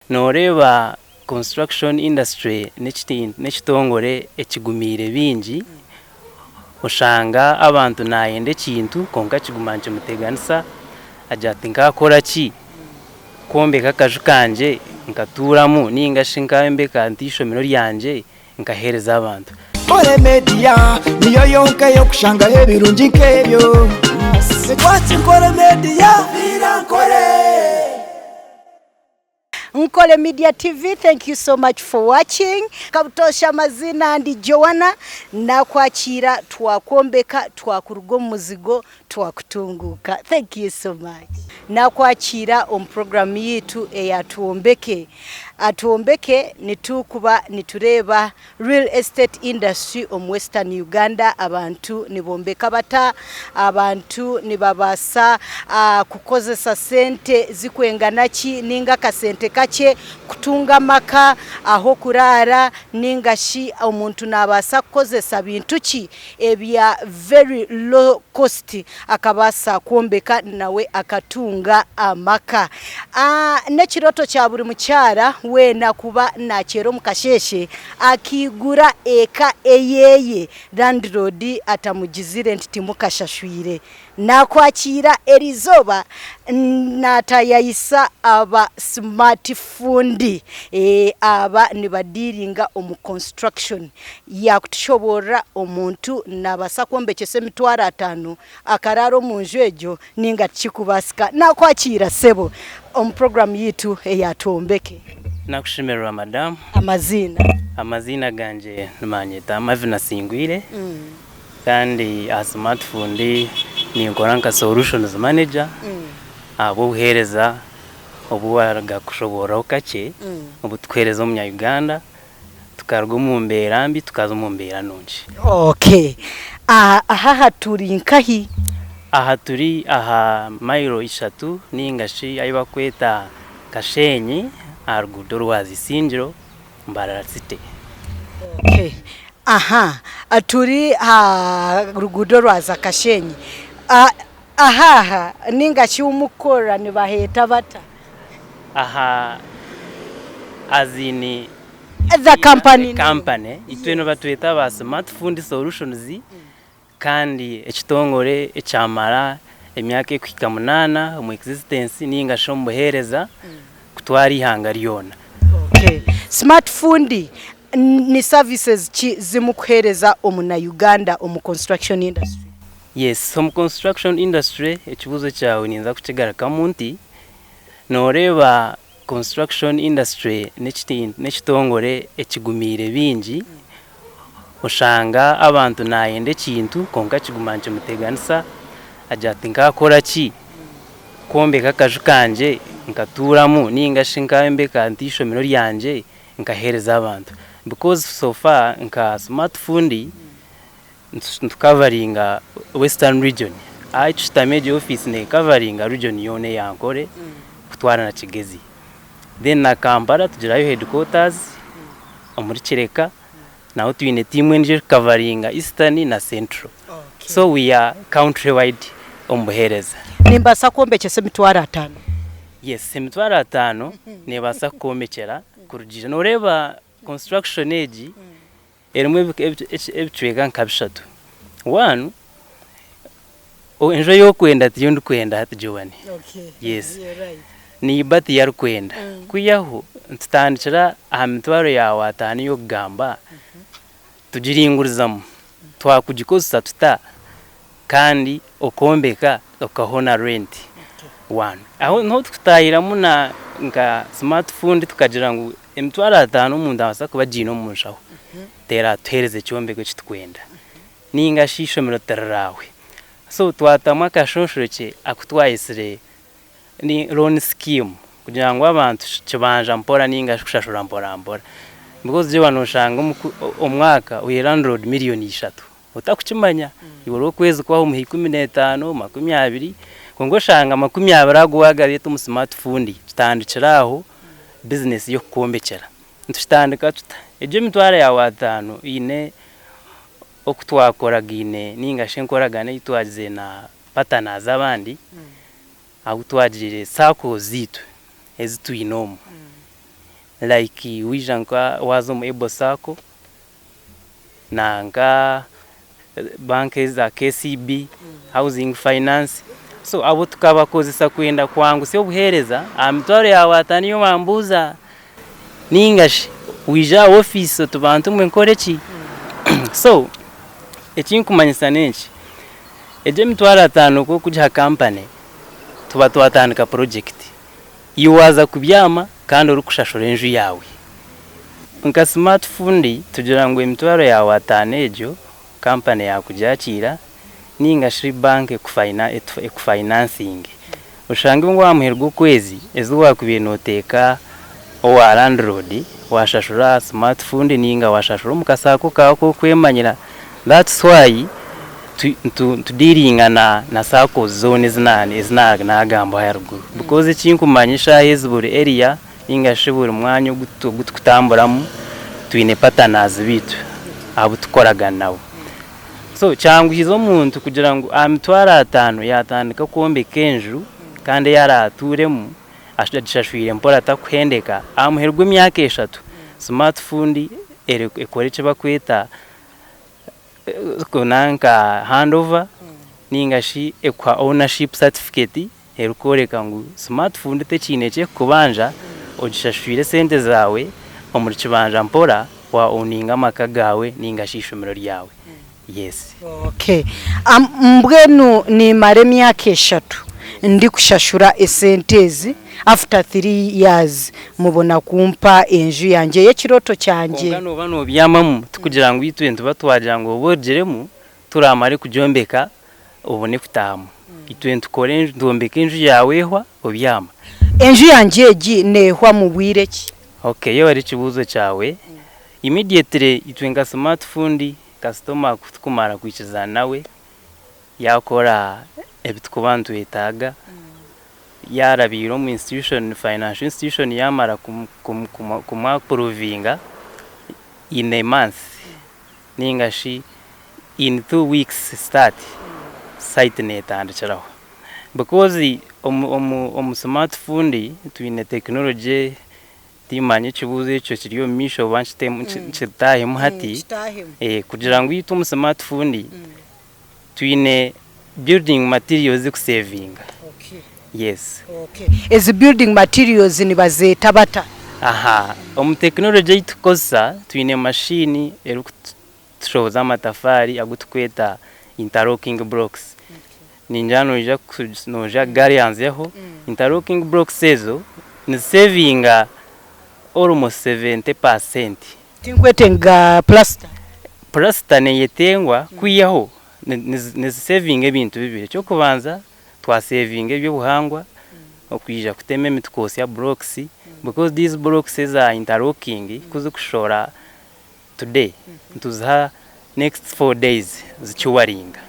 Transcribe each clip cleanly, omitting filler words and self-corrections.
Nooreeba construction industry n'ekitongore ekigumiire baingi, oshanga abantu naayenda ekintu kwonka kiguma nikimuteganisa agira ati nkaakora ki kwombeka akaju kangye nkatuuramu nainga shi nkayombeka nta eishomero ryangye nkaheereza abantu. Nkore Media niyo yonka ey'okushangaho ebirungi nk'ebyo. Twaki Nkore Media. Nkore. Nkole Media TV thank you so much for watching Kabutosha amazina ndi Joanna nakwakiira twakwombeka twakuruga omu muzigo twakutunguuka thank you so much Nakwakiira omu program yiitu eya Twombeke Twombeke nitukuba nitureeba Real estate industry omu western Uganda abantu nibombeka bata? Abantu nibabaasa kukozesa sente zikwengana ki ninga akasente kakye kutunga amaka, ah'okuraara ninga shi omuntu nabaasa kukozesa bintu ki ebya very low cost akabaasa kwombeka nawe akatunga amaka. N'ekirooto kya buri mukyara weena kuba naakyera omu kasheeshe akaigura eka eyeeye landiroodi atamugizire nti timukashashwire. Naakwakiira eriizooba naatayayisa aba smart fundi aba nibadiiringa omu construction. Yaakutushoboorora omuntu naabaasa kwombekyesa emitwaro ataano akaraara omu nju egyo nainga tikirikubaasika. Naakwakiira sebo omu puroguraamu yaitu eya Twombeke. Nakushemererwa madamu. Amaziina? Amaziina gangye nibanyeta Marvin Asingwire kandi aha Smart Fundi ninkora nka solutions manager ahabw'obuheereza obu waaruga kushoboororaho kakye obu turikuheereza omunya Uganda. Tukaruga omu mbeera mbi tukaza omu mbeera nungi. Okay. Aha aha turi nkahi? Aha turi aha mailo ishatu ninga shi ahi barikweta Kashenyi aha ruguuto rwa Isingiro, Mbarara City. Okay. Aha turi aha ruguudo rwaza Kashenyi. Aha aha ninga shi ahu murikukorera nibaheeta bata? Aha as in The company name. company itwe nibatweta ba Smart Fund Solutions kandi ekitongore ekyamara emyaka erikuhika munaana omu existence ninga shi omu buheereza kutwara eihanga ryona. Okay. Smart Fundi ni services ki zimukuheereza omuna Uganda omu construction industry? Yes, omu construction industry ekibuuzo kyawe ninza kukigarukamu nti, Nooreeba construction industry n'ekitongore ekigumiire baingi, oshanga abantu naayenda ekintu kwonka kiguma nikimuteganisa agira ati nkaakora ki kwombeka akaju kangye nkatuuramu ninga shi nkayombeka nta eishomero ryangye nkaheereza abantu because so far nka smart fundi Nitukavaringa western region ahu tushutami egi ofiisi nekavaringa region yoona eya Ankole kutwara na Kigezi then na Kampala tugirayo headquarters omuri Kireka naho twine tiimu endijo erikukavaringa eastern na central so we are country wide omu buheereza. Nimbaasa kwombekyesa emitwaro ataano? Yes, emitwaro ataano nebaasa kukwombekyera kurugiirira noreeba construction egi Erimu ebicweka nka bishatu. One, enju ei orikwenda tiyo ndikwenda hati Joan. Yes. Neighbour tiyo arikwenda. Kwihaho nitutandikira aha mitwaro yaawe ataano ei orikugamba, tugiringurizamu. Twakugikozesa tuta kandi okombeka okaho na rent? One. Aho niho tukutaahiramu na nka smart fundi tukagira ngu Emitwaro ataano omuntu naabaasa kuba agiine omu nshaho, teraatuheereza ekyombeko eki turikwenda nainga shi eishomero tiriraawe. So twatamu akashonshorekye aku twayetsire ni loan scheme kugira ngu abantu kibanja mpora nainga shi kushashura mpora mpora because reeba nooshanga omwaka oine landlord miriyoni ishatu otarikukimanya, iwe ori okwezi kwawe omuha 15, 20 kwonka oshanga 20 ago waagareeta omu smart fundi tutandikire aho bizinesi y'okukwombekyera. Nitukitandika tuta? Egyo emitwaro yaawe ataano eine oku twakoragaine nainga shi enkoragana ei twagizire na patanazi abandi ahu twagiriire sakozi zaitu ezi twine omu. Like waija nka waaza omu Able Sacco nanka bank eza KCB, Housing Finance, so abo tukabakozesa kwenda kwangusya obuheereza aha mitwaro yaawe ataano ei wambuuza ninga shi waija aha ofiisi oti bantumwe nkore ki? So ekinkumanyisa n'eki, egyo emitwaro ataano ku orikugiha kampani tuba twatandika purojekiti. Iwe waaza kubyama kandi orikushashura enju yaawe. Nka Smart Fundi tugira ngu emitwaro yaawe ataano egyo kampani yaakugyakiira ninga shi banka ekufayinansinge. Oshange ngu aha muheru gw'okwezi ezi waakubaire nooteeka owa landlord waashashura aha Smart Fundi ninga waashashura omu kasaako kaawe aku orikwemanyira. That's why nitudiiringa na SACCOs zoona ezi naagambaho aharuguru because eki nkumanya eshaaha ezi buri area ninga shi buri mwanya ogu turikutamburamu twine partners baitu abu tukoragana nabo. So kyanguhize omuntu kugira ngu aha mitwaro ataano yaatandika kwombeka enju kandi ei araatuuremu agishashwire mpora atakuhendeka, aha muheru gw'emyaka eshatu Smart Fundi ekore eki barikweta nanka hand over ninga shi ekuha ownership certificate erikworeka ngu smart phone tekiine eki ekukubanja ogishashwire esente zaawe omuri kibanja mpora wa owninga amaka gaawe ninga shi ishomero ryawe. Yes. Okay. Mbwenu nimara emyaka eshatu ndikushashura esente ezi after 3 years mubona kumpa enju yangye ey'ekirooto kyangye. Kwonka nooba noobyamamu tikugira ngu itwe nituba twagira ngu obe orugiremu turamare kugyombeka obone kutaahamu. Itwe nitukora enju nitwombeka enju yaawe ehwa obyama. Enju yangye egi neehwa mu bwire ki? Okay yebare ekibuuzo kyawe. Immediately itwe nka Smart Fundi kasitoma ku tukumara kwikirizana nawe yaakora ebi turikuba nitwetaaga, yaarabiire omu institution, financial institution yaamara kumu approvinga in a month ninga shi in 2 weeks start, site neetandikiraho. Because omu smart fundi twine technology Timanya ekibuuzo ekyo kiri omu maisho oba nkitaahemu hati. Kugira ngu itwe omu smart fundi twine building materials ezikusevinga. Yes. Ezi building materials nibazeeta bata? Aha, omu tekinologye ei tukukozesa twine mashini erikutushohoza amatafaari agu tukweta interlocking blocks. Ningira noija noija kugaryanzyaho, interlocking blocks ezo nizisevinga almost 70%. Tinkwetenga plaster? Plaster neyetengwa kwihaho nizisevinga ebintu bibiri, ekyokubanza twasevinga ebyobuhangwa okwija kutema emiti kwosya blocks because these blocks eza interlocking kuzikushoora today nituziha next 4 days zicuwaringa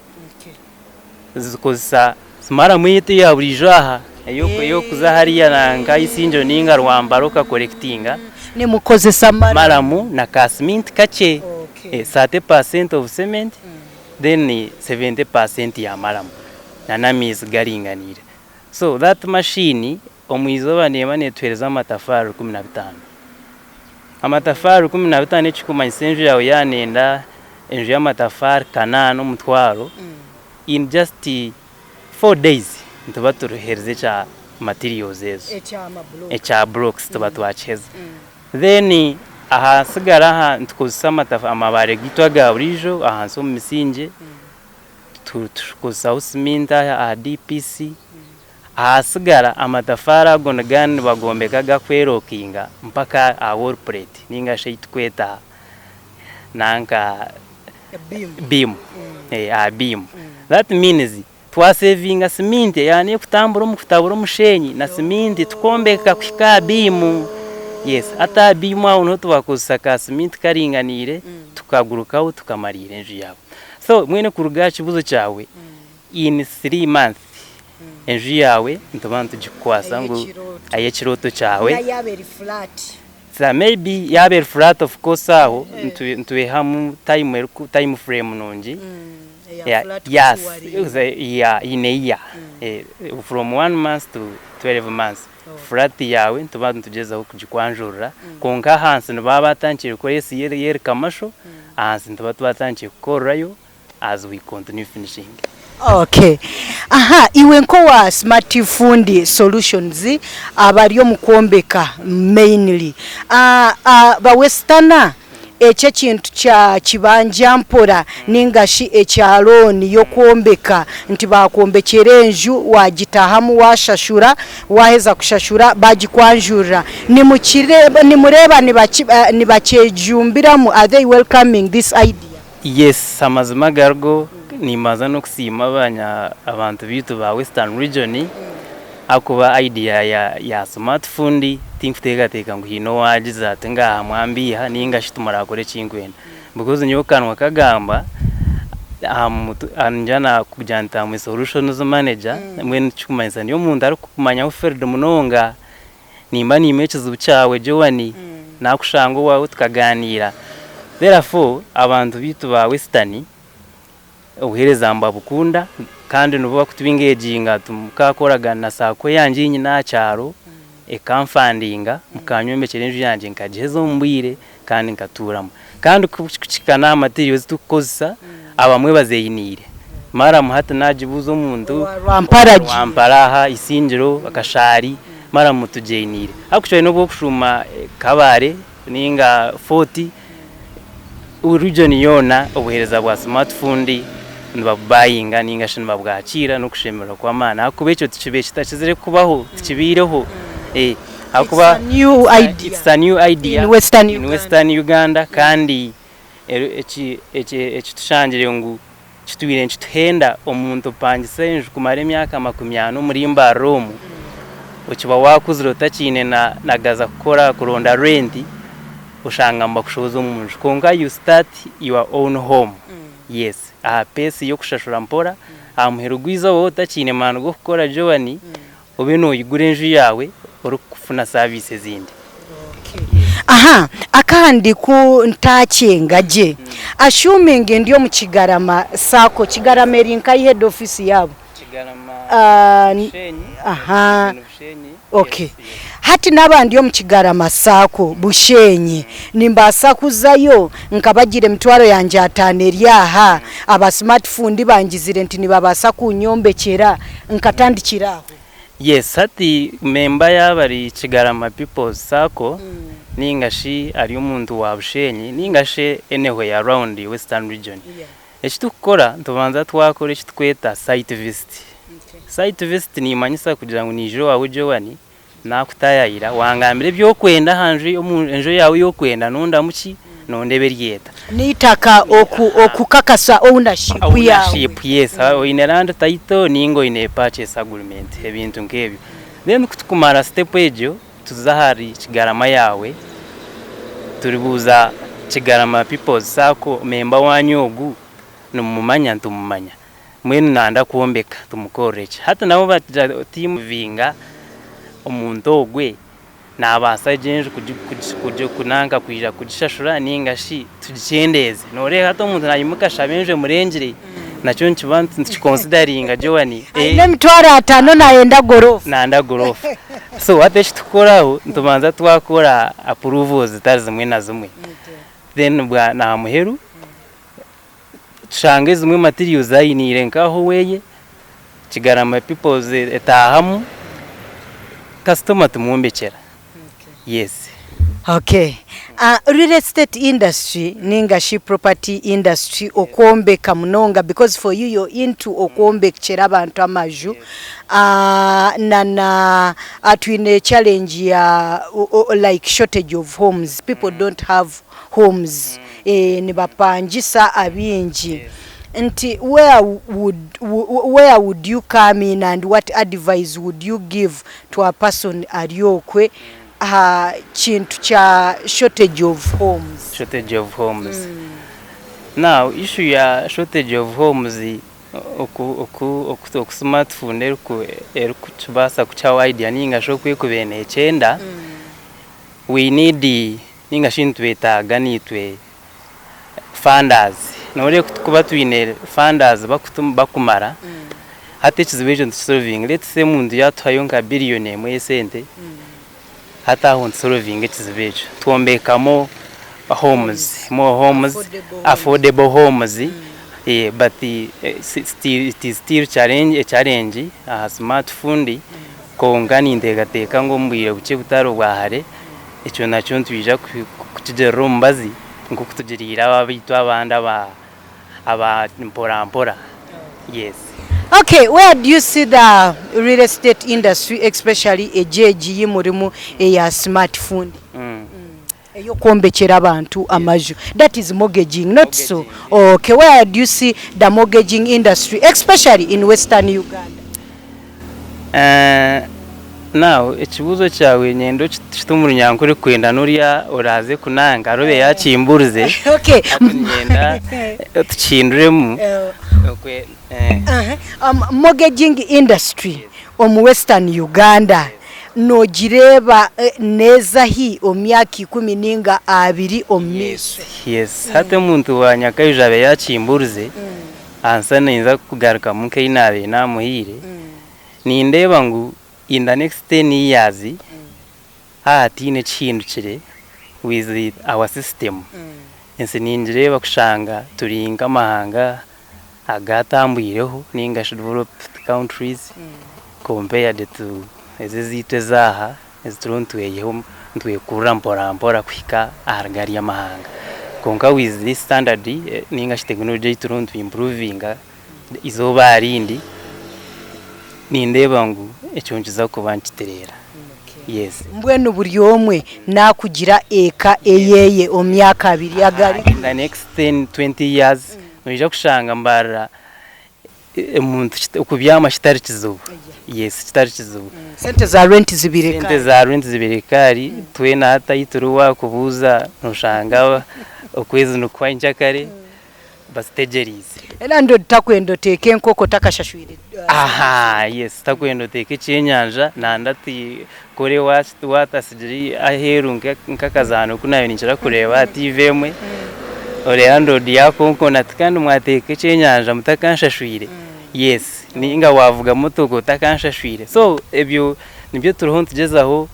zikozesa maramu eyaitu eya buriijo aha eyokuza hariya nanka Isingiro ninga Rwambara okakorekitinga Nimukozesa maramu? Maramu na ka cement kakye 30% of cement then 70% ya maramu na n'amaizi garinganiire so that machine omu izooba neeba netuheereza amatafaari 15. Amatafaari 15 ekikumanyisa enju yaawe yaaba neyenda enju y'amatafaari kanaana omutwaro, in just 4 days nituba turuherize ekya materials ezo, ekya blocks tuba twakiheza. Then ahasigara aha nitukozesa amabaare gaitu aga buriijo ahansi omu misingye, tukozesaho siminti aha DPC. Ahasigara amatafaari ago nigaba nibagombeka agakwerokinga mpaka aha wall plate ninga shi ei tukweta nanka beam aha beam. That means twasevinga siminti eyaaba nekutambura omu kutabura omushenyi na siminti tukombeka kuhika aha beam. Yes hati aha beam aho niho twakozesa ka siminti karinganiire tukagurukaho tukamariira enju yaawe. So mbwenu kuruga aha kibuuzo kyawe In 3 months enju yaawe nituba nitugikukwasa ngu ey'ekirooto kyawe. Yaaba eri flat. Maybe yaaba eri flat of course aho nitwihamu time time frame nungi yes in a year from 1 month to 12 months. Flat yaawe nituba nitugyezaho kugikwanjurira kwonka ahansi nibaba batandikire kukora esi y'eri kamasho ahansi nituba twatandikire kukorerayo as we continue finishing. Okay. Aha, iwe nk'owa Smart Fundi Solutions abari omu kwombeka mainly, ba Westerner Eki ekintu kya kibanja mpora ninga shi ekya looni y'okwombeka nti baakwombekyera enju waagitahamu waashashura, waaheza kushashura baagikwanjurira. Nimureeba nibakyejumbiramu, are they welcoming this idea? Yes amazima agarigo nimbanza n'okusiima abantu baitu ba Western Region ahakuba idea ya smart fundi tinkuteekateeka ngu haine owaagiza ati ngaaha mwambiiha nainga shi timurakore eki nkwenda because nyowe kanwa kagamba ningira naakugira nti am a solutions manager mbwenu ekirikumanyisa ndi omuntu arikumanyaho field munonga nimba niimuha ekizibu kyawe Joan naakushanga owaawe tukaganiira therefore abantu baitu ba Western Obuheereza nibabukunda kandi nibo barikutubingeginga nti mukakoragana na saako yangye ei nyine aha kyaro ekanfandinga mukanyombekyera enju yangye nkagiheza omu bwire kandi nkatuuramu. Kandi ku kirikuhika n'aha material ezi turikukozesa abamwe bazeiniire. Maramu hati naagibuuza omuntu Owa Rwampara aha Isingiro, Kashaari maramu tugyeiniire. Actually n'obu orikushuuma Kabale ninga Fort Region yoona obuheereza bwa smart fundi nibabubayinga ninga shi nibabwakiira n'okushemererwa kw'amaani ahakuba ekyo tikibaire kitakizire kubaho tikibaireho ahakuba it's a new idea in western Uganda kandi ekitushangire ngu kitwire nikituhenda omuntu opangisa enju kumara emyaka 40 omuri Mbarara omu okiba wakuzire otakiine na gaza kukora kuronda rent oshanga nibakushohoza omu nju kwonka you start your own home yes aha pace y'okushashura mpora aha muheru gw'eizooba waaba otakiine maani g'okukora Joan obe noyigura enju yaawe orikufuna service ezindi. Aha akandi ku ntakyenga gye assuming ndi omu Kigarama sacco, Kigarama eri nkahi head office yaabo? Kigarama Bushenyi, Aha ni Bushenyi. Okay. Yes, yes. Hati naaba ndi omu Kigarama sacco Bushenyi nimbaasa kuzayo nkabagira emitwaro yangye ataano eri aha, aba smart fundi bangizire nti nibabaasa kunyombekyera nkatandikira aho? Yes, hati memba yaaba ari Kigarama People's Sacco ninga shi ari omuntu wa Bushenyi ninga shi anywhere around Western Region, eki turikukora nitubanza twakora eki turikweta site visit. Site visit nimanyisa kugira ngu naija owaawe Joan Naakutaayayira, wangambira ebi orikwenda aha nju omu enju yaawe ei orikwenda nondamu ki, nonda ebi eryeta. N'eitaka oku okukakasa ownership yaawe. Ownership yes, oine land title ninga oine purchase agreement ebintu nk'ebyo. Then ku tukumara step egyo, tuza ahari kigarama yaawe, turibuuza Kigarama People's Sacco member waanyu ogu nimumumanya? Nitumumanya. Mbwenu nanda kwombeka tumukorere ki? Hati nabo bagira timuvinga omuntu ogwe nabaasa egyo enju nanka kwija kugishashura ninga shi tugikyendeeze. Noreeba hati omuntu nayimuka ashaba enju emurengire nakyo nikiba nitukikonsidaringa Joan. Aine emitwaro atano nayenda gorofa. Nanda gorofa. So hati ekitukukoraho nitubanza twakora approvals zitari zimwe na zimwe then nahamuheru Tushanga ezimwe materials zayiniire nkaho oweye, Kigarama peoples etaahamu, kasitoma tumwombekyera. Yes. Okay. Real estate industry ninga shi property industry okwombeka munonga because for you you're into okwombekyera abantu amaju na na twine challenge ya like shortage of homes people don't have homes nibapangisa abaingi nti where would where would you come in and what advise would you give to a person ari okwe aha kintu kya shortage of homes? Shortage of homes. Now issue ya shortage of homes oku oku oku smart phone eriku erikukibaasa kukihaho idea ninga shi oku erikubaire nekyenda, we need Ninga shi nitwetaaga naitwe funders. Nooreeba ku turikuba twine funders bakumara, Hati ekizibu ekyo nitukisolovinga. Let's say omuntu yaatuhayo nka billion emwe y'esente, hati aho nitusolovinga ekizibu ekyo. Twombekamu homes, more homes, affordable homes, but it is still a challenge aha smart fundi, kwonka ninteekateeka ngu omu bwire bukye butari bwa hare, ekyo nakyo nitwija kukigirira omubazi nk'oku tugiriire abo abaitu abandi aba mpora mpora. Yes. Okay, where do you see the real estate industry especially egyo egi yi murimu eya smart fundi ey'okwombekyera abantu amaju that is mortgaging not so? Okay, where do you see the mortgaging industry especially in western Uganda? Now ekibuuzo kyawe niinyenda okite omu runyankore kwenda n'oriya oraaze kunanka arobe yaakimburize. Okay. Niinyenda tukihinduremu. Mortgaging industry omu western Uganda noogireeba neeza hi omu myaka ikumi nainga abiri omu maisho? Yes, hati omuntu wa Nyakaiju abe yaakimburize, ansa ninza kugarukamu nk'ei naabaire naamuhaire. Nindeeba ngu in the next ten years haaba hataine ekihindukire with our system, ensi ningireeba kushanga turi nk'amahanga agaatambwireho nainga shi developed countries compared to ezi ezaitu ez'aha ezi turiho nitweyihaho nitwekurura mpora mpora kuhika ahari gariya amahanga. Kwonka with this standard nainga shi tekinology ei turiho nitu improvinga Eizooba aha rindi nindeeba ngu ekyo nikiza kuba nikitereera. Yes. Mbwenu buri omwe naakugira eka eyeye omu myaka abiri agari. In the next ten, twenty years noija kushanga mbarira omuntu okubyama kitari kizibu. Yes, kitari kizibu. Sente za rent zibaire Sente za rent zibaire kari, twena hati ahu turi waakubuuza noshanga okwezi nikuhwa nkyakare. Bazitegyereize. Landlord takwenda oteeke enkoko otakashashwire. Aha yes takwenda oteeke ekyenyanja nanda ati kore watasigire aheeru nk'akazaano ku naabaire ninkira kureeba aha TV emwe ori landlord yaakonkona ati kandi mwateeka ekyenyanja mutakanshashwire yes ninga waavuga motoka otakanshashwire so ebyo nibyo turiho nitugyezaho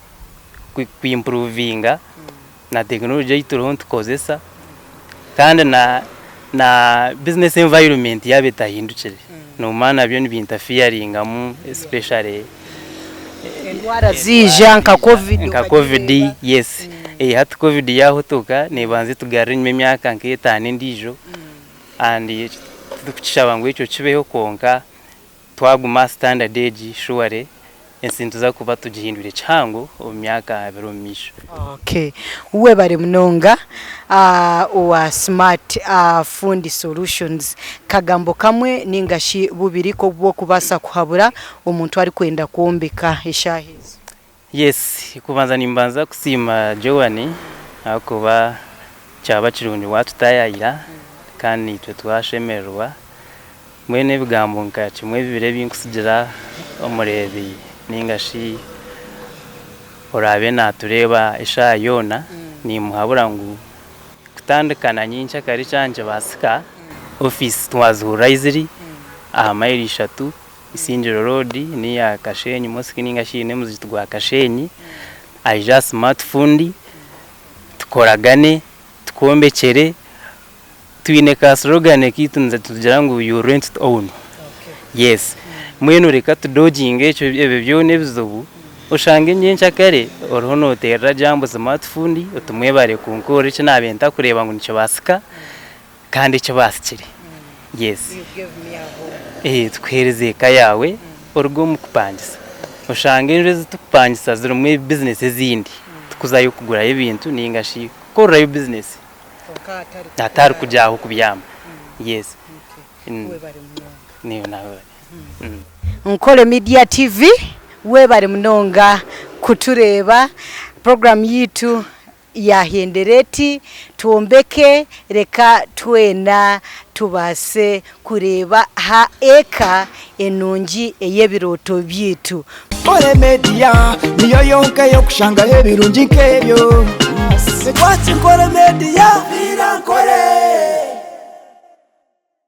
ku improvinga na tekinologye ei turiho nitukozesa kandi na na business environment yaaba etahindukire noomanya nabyo nibi interferingamu especially Endwara ziija nka covid nka covid yes hati covid yaahotoka neebanza etugarure enyima emyaka nk'etaano endiijo and titurikukishaba ngu ekyo kibeho kwonka Twaguma aha standard egi surely ensi nituza kuba tugihindwire kihango omu myaka abiri omu maisho. Okay webare munonga owa smart fundi solutions kagambo kamwe ninga shi bubiri kobwokubaasa kuhabura omuntu arikwenda kwombeka eshaaha ezi. Yes kubanza nimbanza kusiima Joan ahakuba kyaba kirungi watutayayira kandi naitwe twashemererwa. Mbwenu ebigambo nka kimwe bibiri ebi nkutsigira omureebi ninga shi oraabe naatureeba eshaaha yoona, niimuhabura ngu kutandika na nyenkyakare kyaba nikibaasika, ofiisi twazihurira ahu ziri aha mayiro ishatu. Isingiro road neya Kashenyi mosque ninga shi eine omuzigiti gwa Kashenyi, aije aha smart fundi tukoragane, tukwombekyere, twine ka slogan keitu nitugira ngu you rent to own, yes mbwenu reka tudoginge ekyo ebyo byona ebizibu oshange nyenkyakare oriho noterera jambo smart fundi oti mwebare kunkorera eki nabiire ntakureeba ngu nikibaasika. Kandi ekibaasikire. Yes. Tukuheereze eka yaawe oruge omu kupangisa. Oshange enju ezi turikupangisa zirimu bizinesi ezindi. Tikuzayo kugurayo ebintu nainga shi kukorerayo bizinesi. Hatari kugya aho kubyama. Yes. Naiwe nawe. Nkole Media TV, webare munonga kutureeba. Puroguraamu yaitu Yaahendera eti, Twombeke, reka twena tubaase kureeba aha eka enungi ey'ebirooto byaitu. Nkore Media niyo yonka ey'okushangaho ebirungi nk'ebyo. Twaki Nkore Media, Nkore.